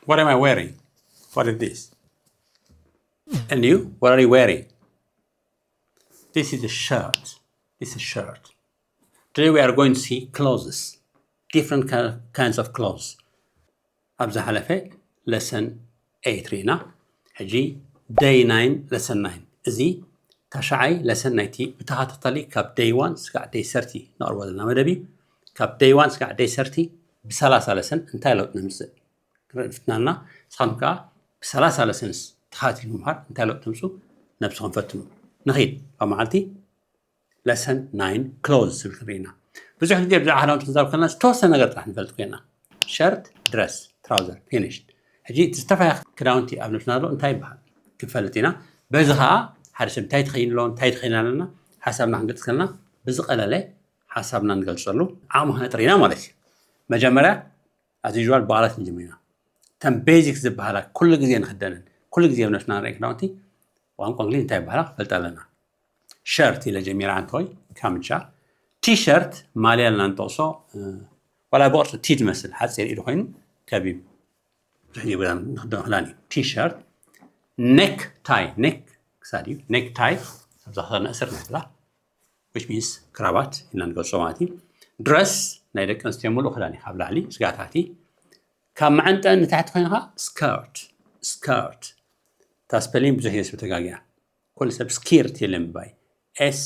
What am I wearing? What is this? And you? What are you wearing? This is a shirt. This is a shirt. Today we are going to see clothes. Different kinds of clothes. ኣብ ዝሓለፈ lesson eight ርኢና። ሕጂ day nine lesson nine። እዚ ታሽዓይ lesson ናይቲ ብተኸታታሊ ካብ day one ስጋዕ day thirty ነቕርቦ ዘለና መደብ እዩ። ካብ day one ስጋዕ day thirty ብሰላሳ lesson እንታይ ለውጥ ነምፅእ ፍትናና። ንስኻትኩም ከዓ ብሰላሳ lessons ተኸታቲልኩም ምምሃር እንታይ ለውጥ ተምፅኡ ነብስኹም ፈትኑ። ንኺድ ኣብ መዓልቲ lesson nine clothes ዝብል ክንርኢ ኢና። ብዙሕ ግዜ ብዛዕባ ክዳውንቲ ክንዛረብ ከለና ዝተወሰነ ነገር ጥራሕ ንፈልጥ ኮይና፣ ሸርት፣ ድረስ፣ ትራውዘር፣ ፊኒሽድ። ሕጂ እቲ ዝተፈላለየ ክዳውንቲ ኣብ ነብስና ዘሎ እንታይ ይበሃል ክንፈልጥ ኢና። በዚ ከዓ ሓደ ሰብ እንታይ ተኸይኑ ኣሎ እንታይ ተኸይና ኣለና ሓሳብና ክንገልፅ ከለና ብዝቐለለ ሓሳብና ንገልፀሉ ዓቕሚ ክነጥር ኢና ማለት እዩ። መጀመርያ as usual ብቓላት ንጀምር ኢና። እተን ቤዚክ ዝበሃላ ኩሉ ግዜ ንኽደንን ኩሉ ግዜ ኣብ ነብስና ንርኢ ክዳውንቲ ቋንቋ እንግሊዝ እንታይ ይበሃላ ክፈልጥ ኣለና። ሸርት ኢለ ጀሚራ ኣንቶይ ካምቻ፣ ቲሸርት ማልያ ኢልና ንጠቕሶ፣ ዋላ ብቕርፂ ቲ ዝመስል ሓፂር ኢዱ ኮይኑ ከቢብ ብዙሕ ግዜ ንኽደኖ ክዳን እዩ። ቲሸርት፣ ኔክ ታይ፣ ኔክ ክሳድ እዩ። ኔክ ታይ ኣብዛ ክሳድ ነእስር ንብላ which means ክራባት ኢልና ንገልፆ ማለት እዩ። ድረስ ናይ ደቂ ኣንስትዮ ሙሉእ ክዳን እዩ ካብ ላዕሊ ስጋታቲ፣ ካብ መዓንጠን ንታሕቲ ኮይንካ ስከርት፣ ስከርት። እታ ስፐሊንግ ብዙሕ ግዜ ሰብ ተጋግያ። ኩሉ ሰብ ስኪርት የለን ምባይ። S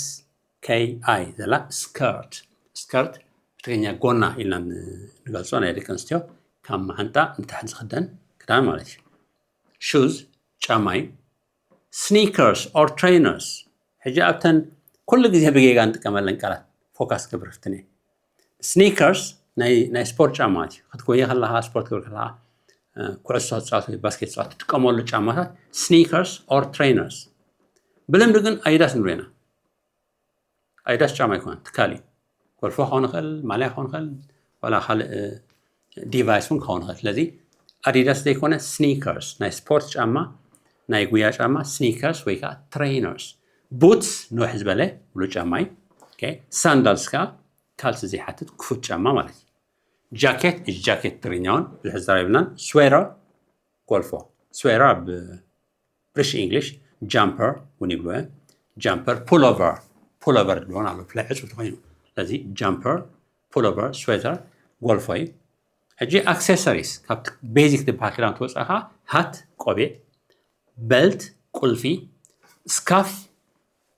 K I ዘላ ስከርት። ስከርት ብትግርኛ ጎና ኢልና ንገልጾ ናይ ደቂ ኣንስትዮ ካብ መዓንጣ ንታሕቲ ዝኽደን ክዳን ማለት እዩ። ሹዝ ጫማ እዩ። Sneakers or trainers። ሕጂ ኣብተን ኩሉ ግዜ ብጌጋ ንጥቀመለን ቃላት ፎካስ ክገብር ፍትነ። ስኒከርስ ናይ ስፖርት ጫማ እዩ። ክትጎየ ከለኻ ስፖርት ክብር ከለኻ ኩዕሶ ትፃወት ወይ ባስኬት ትፃወት ትጥቀመሉ ጫማታት ስኒከርስ or trainers። ብልምዲ ግን ኣዲዳስ ንብሎ ኢና። ኣዲዳስ ጫማ ኣይኮነን ትካል እዩ። ጎልፎ ክኸውን ይኽእል፣ ማልያ ክኸውን ይኽእል፣ ዋላ ካልእ ዲቫይስ እውን ክኸውን ይኽእል። ስለዚ ኣዲዳስ ዘይኮነ ስኒከርስ ናይ ስፖርት ጫማ ናይ ጉያ ጫማ ስኒከርስ ወይ ከዓ ትሬነርስ። ቡትስ ንውሕ ዝበለ ሙሉእ ጫማ እዩ። ሳንዳልስ ከዓ ካልሲ ዘይሓትት ክፉት ጫማ ማለት እዩ። ጃኬት ጃኬት ትግርኛውን ብዙሕ ዝዛረብናን ስዌተር ጎልፎ ስዌተር ኣብ ብሪሽ ኢንግሊሽ ጃምፐር እውን ይብልዎ። ጃምፐር ፑሎቨር ፑሎቨር ዝብልዎን ኣሎ ብፍላይ ዕፁብ ተኮይኑ ስለዚ ጃምፐር ፑሎቨር ስዌተር ጎልፎ እዩ። ሕጂ ኣክሴሰሪስ ካብቲ ቤዚክ ዝበሃል ክዳን ትወፅእኻ ሃት ቆቢዕ በልት ቁልፊ ስካፍ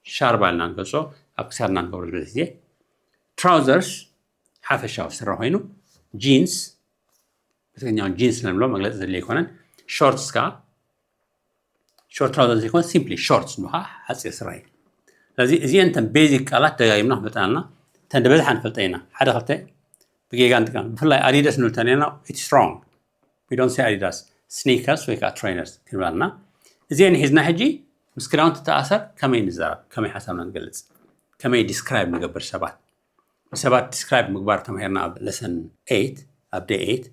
ሻርባ ኢልና ንገልፆ ኣብ ክሳድና ንገብሮ ዝበለ ግዜ ትራውዘርስ ሓፈሻዊ ስረ ኮይኑ ጂንስ ብትግርኛውን ጂንስ ንብሎ መግለፂ ዘድልዮ ኣይኮነን። ሾርትስ ከዓ ሾርት ትራውዘር ዘይኮነ ሲምፕሊ ሾርትስ ንብሎ ከዓ ሓፂር ስረ እዩ። ስለዚ እዚአን እተን ቤዚክ ቃላት ደጋጊምና ክመፅኣልና እተን ዝበዝሓ ንፈልጠ ኢና ሓደ ክልተ ብጌጋ ንጥቀም ብፍላይ ኣዲዳስ ንብል ተለና it's wrong we don't say ኣዲዳስ ስኒከርስ ወይ ከዓ ትሬነርስ ክንብል ኣለና። እዚአን ሒዝና ሕጂ ምስ ክዳውንቲ ተኣሰር ከመይ ንዛረብ ከመይ ሓሳብና ንገልፅ ከመይ ዲስክራይብ ንገብር ሰባት ንሰባት ዲስክራይብ ምግባር ተማሂርና ኣብ ለሰን ኤይት ኣብ ደይ ኤይት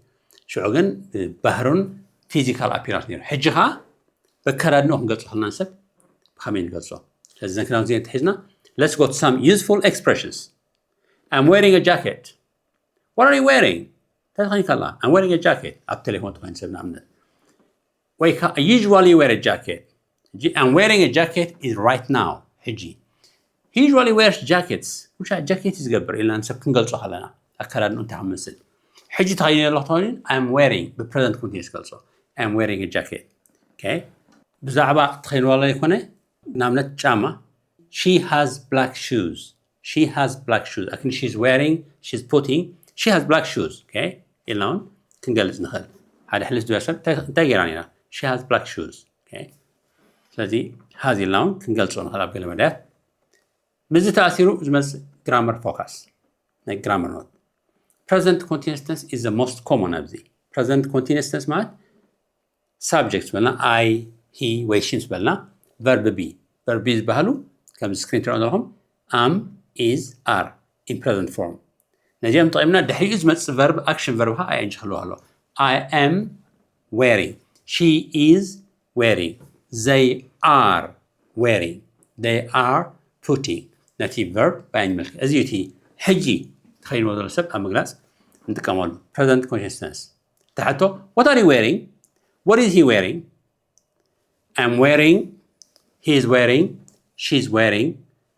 ሽዑ ግን ብባህሩን ፊዚካል ኣፒራንስ ነይሩ ሕጂ ከዓ በከዳድንኦ ክንገልፆ ከለና ንሰብ ብከመይ ንገልፆ ስለዚ ዘን ክዳውንቲ ሒዝና let's go to some useful expressions I'm wearing a jacket what are you wearing እንታይ ተኸይንካ ኣለካ I'm wearing a jacket ኣብ ቴሌፎን ተኾይኑ ሰብ ንኣብነት ወይ ከዓ I usually wear a jacket ሕጂ I'm wearing a jacket is right now ሕጂ he usually wears jackets ውሻ ጃኬት እዩ ዝገብር ኢልና ንሰብ ክንገልፆ ከለና ኣከዳድንኡ እንታይ ክመስል ሕጂ ተኸይኑ ኣለኹ ተኾይኑ I'm wearing ብፕረዘንት ኮንቲኒስ ገልፆ I'm wearing a jacket ብዛዕባ ተኸይኑ ዋላ ይኮነ ንኣብነት ጫማ she has black shoes she has black shoes ኣክን she's wearing she's putting she has black shoes ኢልና እውን ክንገልፅ ንኽእል ሓደ ሕልፍ ዝበለ ሰብ እንታይ ገይራ ነራ she has black shoes ስለዚ has ኢልና እውን ክንገልፆ ንኽእል ኣብ ገለ መዳያት ምስዚ ተኣሲሩ ዝመፅእ ግራመር ፎካስ ናይ ግራመር ኖት present continuous tense is the most common ኣብዚ present continuous tense ማለት ሳብጀክት ዝበልና I he ወይ she ዝበልና ቨርብ ቢ ቨርብ ቢ ዝበሃሉ ከምዚ ስክሪን ትሪኦ ዘለኹም am is are in present form ነዚኦም ጠቒምና ድሕሪኡ ዝመፅእ ቨርብ ኣክሽን ቨርብ ከዓ ing ክህልዎ ኣሎ I am wearing she is wearing they are wearing they are putting ነቲ ቨርብ by ing መልክዕ እዚ እቲ ሕጂ ተኸይድዎ ዘሎ ሰብ ኣብ ምግላፅ ንጥቀመሉ present continuous tense ተሓቶ what are you wearing What is he wearing? I'm wearing, he's wearing, she's wearing,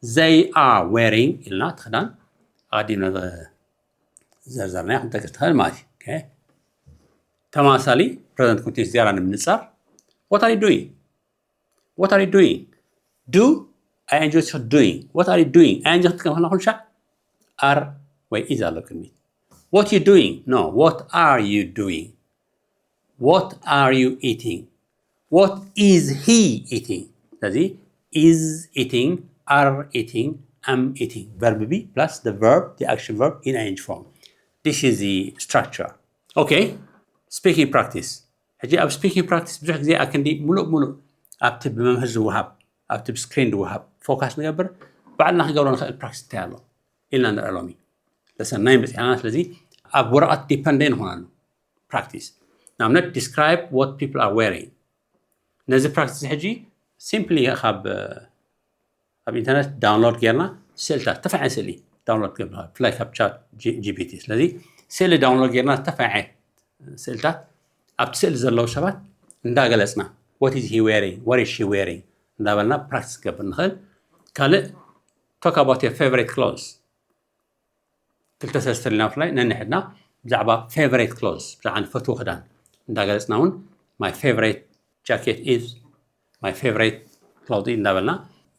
they are wearing ኢልና እቲ ክዳን ኣቐዲምና ዘርዘርናዮ ክንጠቅስ ትኽእል ማለት እዩ። ተመሳሳሊ present continuous ዝያዳ ንምንጻር what are you doing? What are you doing? Do ing doing. What are you doing? Ing ክትጥቀም ከለኻ ኩሉ ሻዕ are ወይ is ኣሎ ቅድሚት። What you doing? No, what are you doing? What are you eating? What is he eating? ስለዚ is eating, are eating, am eating. Verb be plus the verb, the action verb in ing form. This is the structure. Okay, speaking practice. ሕጂ ኣብ speaking practice ብዙሕ ግዜ ኣክንዲ ሙሉእ ሙሉእ ኣብቲ ብመምህር ዝወሃብ ኣብቲ ብስክሪን ዝወሃብ ፎካስ ንገብር ባዕልና ክንገብሮ ንኽእል ፕራክቲስ እንታይ ኣሎ ኢልና ንርኢ ሎሚ። ለሰን ናይ በፂሕና ስለዚ ኣብ ወረቐት ዲፐንደንት ንኾነሉ ፕራክቲስ ንኣብነት describe what people are wearing ነዚ ፕራክቲስ ሕጂ simply ካብ ኣብ ኢንተርነት ዳውንሎድ ጌርና ስእልታት ተፋዐ ስእሊ ዳውንሎድ ገብርሃል ብፍላይ ካብ ቻት ጂፒቲ ስለዚ ስእሊ ዳውንሎድ ጌርና ዝተፋዐ ስእልታት ኣብቲ ስእሊ ዘለዉ ሰባት እንዳገለፅና what is he wearing what is she wearing እንዳበልና ፕራክቲስ ክገብር ንኽእል ካልእ talk about your favorite clothes ክልተ ሰለስተ ልና ብፍላይ ነንሕድና ብዛዕባ favorite clothes ብዛዕባ ንፈትዎ ክዳን እንዳገለፅና እውን my favorite jacket is my favorite clothing እንዳበልና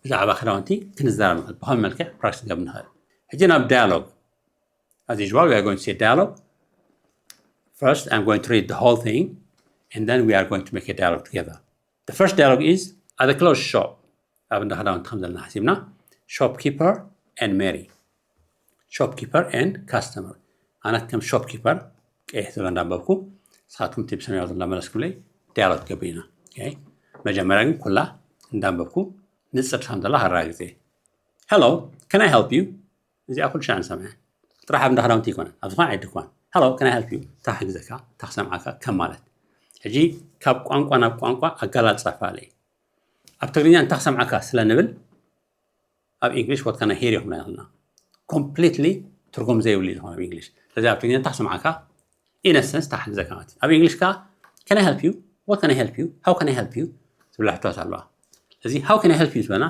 ብዛዕባ ክዳውንቲ ክንዛረብ ንኽእል ብኸም መልክዕ ፕራክቲስ ገብ ንኽእል ሕጂ ናብ dialogue as usual we are going to say dialogue first I'm going to read the whole thing and then we are going to make a dialogue together the first dialogue is at the clothes shop ኣብ እንዳ ክዳውንቲ ከም ዘለና ሓሲብና shopkeeper and Mary shopkeeper and customer ኣነ ከም shopkeeper ቀይሕ ዘሎ እንዳንበብኩ ንስኻትኩም እቲ ብሰማያዊ እንዳመለስኩለይ dialogue ገብር ኢና መጀመርያ ግን ኩላ እንዳንበብኩ ንፅር ሳም ዘላ ኣረጋግፀ hello can I help you እዚኣ ኩሉ ሻዕ ንሰምዐ ጥራሕ ኣብ እንዳ ክዳውንቲ ይኮነን ኣብ ዝኾነ ዓይነት ድኳን hello can I help you እንታይ ክሕግዘካ እንታይ ክሰምዓካ ከም ማለት ሕጂ ካብ ቋንቋ ናብ ቋንቋ ኣገላልፃ ፈላለየ ኣብ ትግርኛ እንታይ ክሰምዓካ ስለ ንብል ኣብ English what can I hear you ክንብላ ንኽእል ኢና completely ትርጉም ዘይብሉ እዩ ዝኾነ ኣብ English ስለዚ ኣብ ትግርኛ እንታይ ክሰምዓካ in a sense እንታይ ክሕግዘካ ማለት እዩ ኣብ English ከዓ can I help you what can I help you how can I help you ዝብላ ሕቶታት ኣለዋ ስለዚ how can I help you ዝበና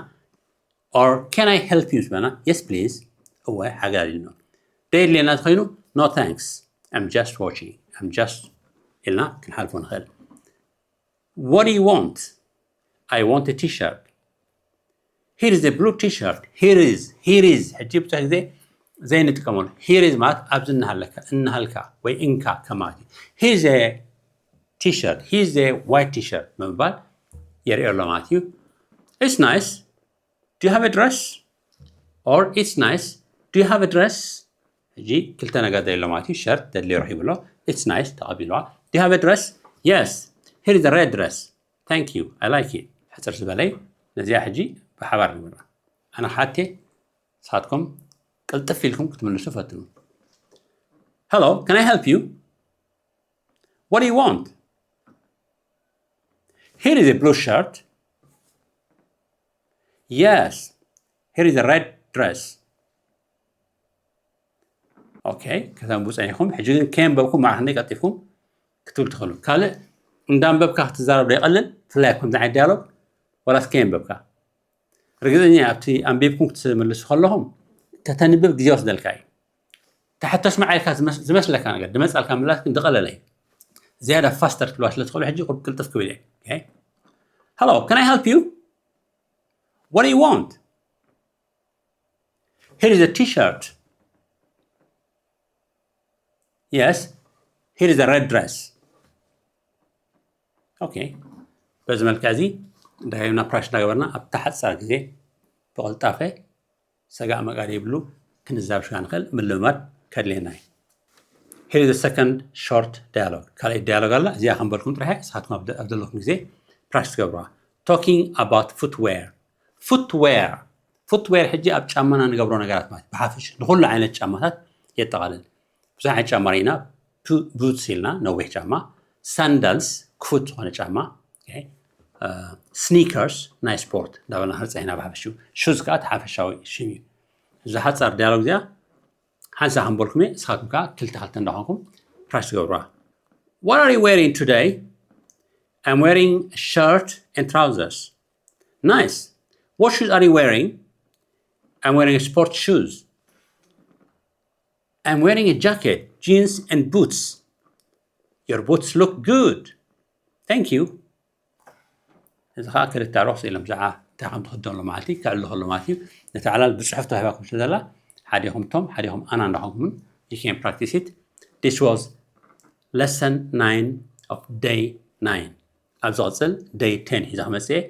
or can I help you ዝበና yes please እወ ሓገዝ ኣድልየኒ ዶ የድልየና ተኾይኑ no thanks I'm just watching I'm just ኢልና ክንሓልፎ ንኽእል What do you want? I want a t-shirt. Here is a blue t-shirt. Here is, here is. ሕጂ ብዙሕ ግዜ ዘይንጥቀመሉ here is ማለት ኣብዚ እናሃለካ እናሃልካ ወይ እንካ ከማለት እዩ here is a t-shirt here is a white t-shirt ምባል የርእዮ ኣሎ ማለት እዩ it's nice do you have a dress or it's nice do you have a dress ሕጂ ክልተ ነገር ደልዮ ማለት እዩ ሸርት ደድልዮ ረኪቡ ኣሎ it's nice ተቐቢልዋ do you have a dress yes here is a red dress thank you I like it ሕፅር ዝበለይ ነዚኣ ሕጂ ብሓባር ንግበራ ኣነ ክሓቴ ንስኻትኩም ቅልጥፍ ኢልኩም ክትምልሱ ፈትኑ hello can I help you what do you want here is a blue shirt yes here is a red dress okay ከተንቡ ፀኒኹም ሕጂ ግን ከየንበብኩም ማዕረ ክንደይ ቀልጢፍኩም ክትብል ትኽእሉ ካልእ እንዳንበብካ ክትዛረብ ዶ ይቐልል ብፍላይ ከምዚ ዓይነት dialogue ዋላስ ከየንበብካ ርግፀኛ ኣብቲ ኣንቢብኩም ክትምልሱ ከለኹም ከተንብብ ግዜ ወስደልካ እዩ ተሕተስምዓ ኢልካ ዝመስለካ ነገር ድመፃልካ ምላስ ግን ዝቐለለ እዩ ዝያዳ faster ክትብልዋ ስለ ትኽእሉ ሕጂ ቅልጥፍ ክብል እየ hello can I help you what do you want here is a t-shirt yes here is a red dress okay በዚ መልክዕ እዚ ደጋጊምና ፕራክቲስ እናገበርና ኣብታ ሓፃር ግዜ ብቕልጣፈ ሰጋእ መጋድ የብሉ ክንዛብ ሽጋ ንኽእል ምልምማድ ከድልየና እዩ Here is the second short dialogue ካልኣይ dialogue ኣላ እዚኣ ከም በልኩም ጥራሕ ንስኻትኩም ኣብ ዘለኩም ግዜ ፕራክቲስ ገብርዋ talking about footwear footwear footwear ሕጂ ኣብ ጫማና ንገብሮ ነገራት ማለት ብሓፈሽ ንኩሉ ዓይነት ጫማታት የጠቓልል ብዙሕ ዓይነት ጫማ ርኢና boots ኢልና ነዊሕ ጫማ sandals ክፉት ዝኾነ ጫማ sneakers ናይ ስፖርት እንዳበልና ክንርፅሕ ኢና ብሓፈሽ shoes ከዓ እቲ ሓፈሻዊ ሽም እዩ እዛ ሓፃር dialogue እዚኣ ሓንሳ ከም በልኩም እየ ንስኻትኩም ከዓ ክልተ ክልተ እንዳኾንኩም ፕራክቲስ ገብርዋ What are you wearing today? I'm wearing a shirt and trousers. Nice. What shoes are you wearing? I'm wearing sports shoes. I'm wearing a jacket, jeans and boots. Your boots look good. Thank you. እዚ ከዓ ክልተ ሮክስ ኢሎም ብዛዕባ እንታይ ከም ትኽደኑ ማለት እዩ ክዕሉ ከሎ ማለት እዩ። ነቲ ዕላል ብፅሑፍ ተዋሂባኩም ስለ ዘላ ሓዲኹም ቶም ሓዲኹም ኣና እንዳኾንኩምን you can practice it. This was lesson nine of day nine. ኣብ ዝቕፅል day ten ሒዛ ክመፅእ እየ።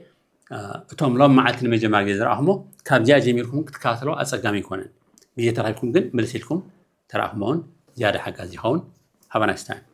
እቶም ሎም መዓልቲ ንመጀመርያ ግዜ ዝረኣኹሞ ካብዚኣ ጀሚርኩም ክትከታተሎ ኣፀጋሚ ኣይኮነን። ግዜ ተረኺብኩም ግን ምልስ ኢልኩም ተረኣኹሞ እውን ዝያዳ ሓጋዚ ይኸውን። Have a nice time.